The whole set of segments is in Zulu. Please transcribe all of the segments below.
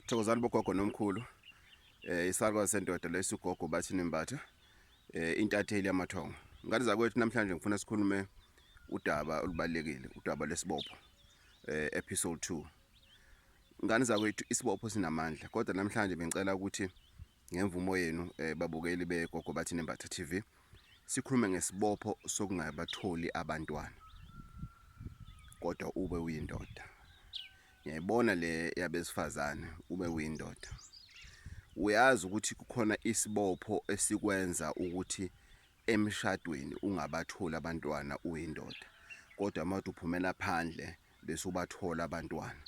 Thokozani bogogo nomkhulu. Isalukazi sendoda lesi ugogo Bathini Mbatha. Intatheli yamathongo. Ngane zakwethu, namhlanje ngifuna sikhulume udaba olubalekile, udaba lesibopho. Episode 2. Ngane zakwethu, isibopho sinamandla, kodwa namhlanje bengicela ukuthi ngemvumo yenu, babukeli beGogo Bathini Mbatha TV, sikhulume ngesibopho sokungabatholi abantwana kodwa ube uyindoda. Ngiyayibona le yabesifazane, ube uyindoda. Uyazi ukuthi kukhona isibopho esikwenza ukuthi emshadweni ungabatholi abantwana uyindoda, kodwa uma uphumela phandle bese ubathola abantwana.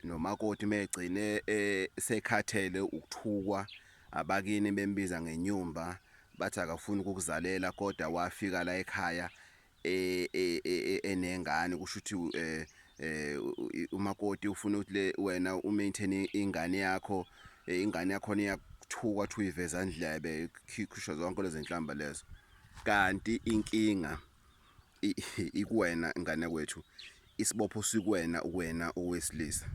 Nomakoti megcine sekhathele ukuthukwa abakini, bembiza ngenyumba, bathi akafuni ukukuzalela, kodwa wafika la ekhaya enengane. Kusho ukuthi umakoti ufuna ukuthi le wena umaintain ingane yakho, ingane yakho iyakuthuka, athi uyiveza ndlebe, khishwa zonke lezi nhlamba lezo, kanti inkinga ikuwena, ingane kwethu. Isibopho sikuwena, wena owesilisa.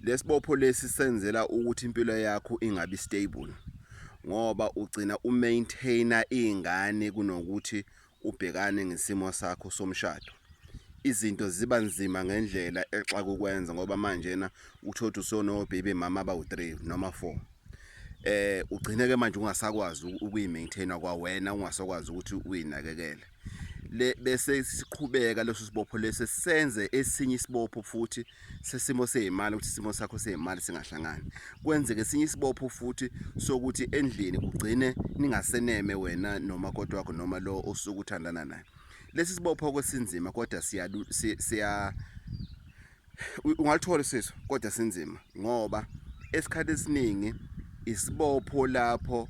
Lesibopho lesi senzela ukuthi impilo yakho ingabi stable, ngoba ugcina umaintaina ingane kunokuthi ubhekane ngesimo sakho somshado. Izinto ziba nzima ngendlela exaka ukwenza, ngoba manje na uthola ukuthi usono baby mama abawu3 noma 4. Ugcine ke manje ungasakwazi ukuyimaintaina kwawena, ungasakwazi ukuthi uyinakekele le. Bese siqhubeka leso sibopho lesi senze esinye isibopho futhi sesimo seyimali, ukuthi isimo sakho seyimali singahlangani. Kwenzeke esinye isibopho futhi sokuthi endlini kugcine ningaseneme wena nomakoti wakho noma lo osuke uthandana naye. Lesi sibopho kwesinzima, kodwa siya ungalithola usizo, kodwa sinzima ngoba esikhathi esiningi isibopho lapho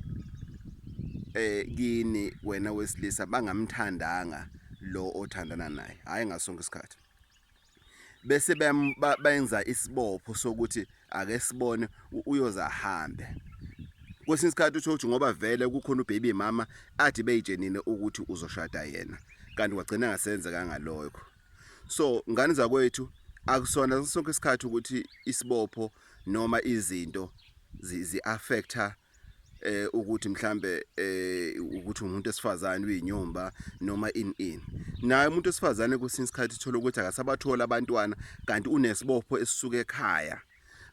kini wena wesilisa bangamthandanga lo othandana naye, hayi ngasonke isikhathi, bese benza isibopho sokuthi ake sibone uyoza ahambe. Kwesinye isikhathi uthola ukuthi ngoba vele kukhona ubaby mama athi beyitshenile ukuthi uzoshada yena, kanti wagcina ngasenzeka ngalokho. So ngane zakwethu, akusona sonke isikhathi ukuthi isibopho noma izinto zi-affecta ukuthi mhlambe ukuthi umuntu esifazane uyinyumba noma in in naye umuntu esifazane. Kwesinye isikhathi uthola ukuthi akasabathola abantwana, kanti unesibopho esisuka ekhaya.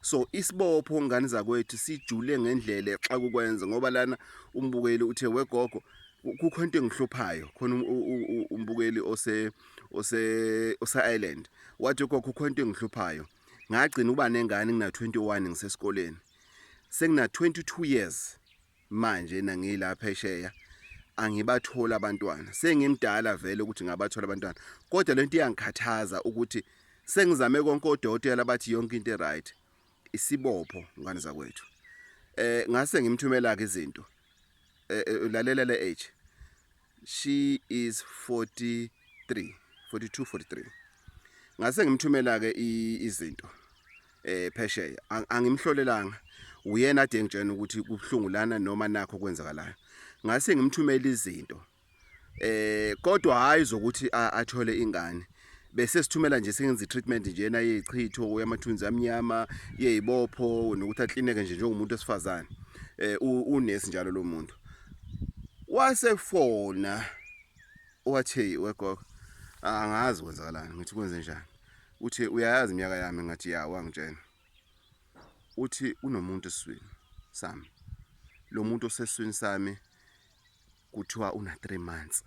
So isibopho, ngane zakwethu, sijule ngendlela exaka ukwenza, ngoba lana umbukeli uthe, "Wegogo, kukho into engihluphayo khona." Umbukeli ose Ireland wathi, "Gogo, kukho into engihluphayo. Ngagcina ukuba nengane ngina 21 ngisesikoleni. Sengina 22 years manje nangila phesheya, angibathola abantwana. Sengimdala vele ukuthi ngabathola abantwana, kodwa lento iyangikhathaza ukuthi sengizame konke, odokotela bathi yonke into right." Isibopho, ngane zakwethu. Ngase ngimthumela ke izinto. Lalela le age, she is 43, 42, 43. Ngase ngimthumela ke izinto phesheya. Angimhlolelanga, uyena ade ngitshena ukuthi kubhlungu lana noma nakho kwenzakalayo. Ngase ngimthumela izinto, kodwa hayi zokuthi athole ingane, bese sithumela nje, sengenza i-treatment njena yeyichitho, yamathunzi amnyama, yeyibopho, nokuthi aklineke nje njengomuntu wesifazane. Unesi njalo lo muntu wasefona, wathi, "Wegogo, angazi kwenzakalani." Ngithi, "Kwenze njani?" Uthi, "Uyayazi iminyaka yami?" Ngathi, "Ya." Wangitshela, uthi unomuntu esiswini sami. Lo muntu osesiswini sami kuthiwa una 3 months.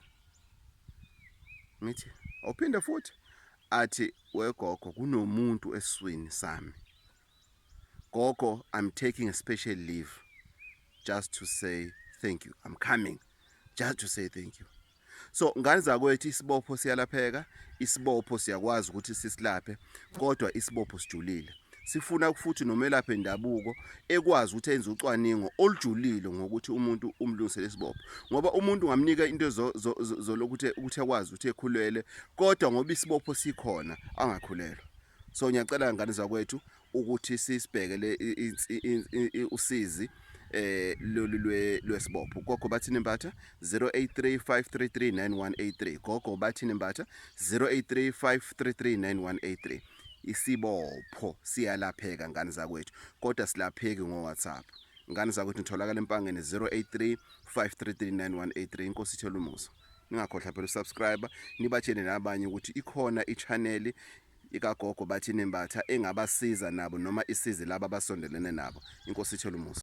Ngithi, "Awuphinde futhi." Athi, "Wegogo, kunomuntu esiswini sami. Gogo, I'm taking a special leave just to say thank you. I'm coming just to say thank you." So ngane zakwethu, isibopho siyalapheka, isibopho siyakwazi ukuthi sisilaphe, kodwa isibopho sijulile. Sifuna futhi nomelaphi endabuko ekwazi ukuthi enze ucwaningo olujulile ngokuthi umuntu umlungisele isibopho, ngoba umuntu ungamnika into zolokuthi ukuthi akwazi ukuthi ekhulele, kodwa ngoba isibopho sikhona angakhulelwa. So ngiyacela, ngane zakwethu, ukuthi sisibheke le usizi lolu lwesibopho. Gogo Bathini Mbatha, 0835339183. Gogo Bathini Mbatha, 0835339183. Isibopho siyalapheka ngane zakwethu, kodwa silapheki ngo-WhatsApp. Ngane zakwethu, nitholakala Empangeni, 083 533 9183. Inkosi ithela umusa. Ningakhohlwa phela usubscribe, nibatshele nabanye ukuthi ikhona i-channel ikagogo Bathini Mbatha engabasiza nabo noma isize laba abasondelene nabo. Inkosi ithela umusa.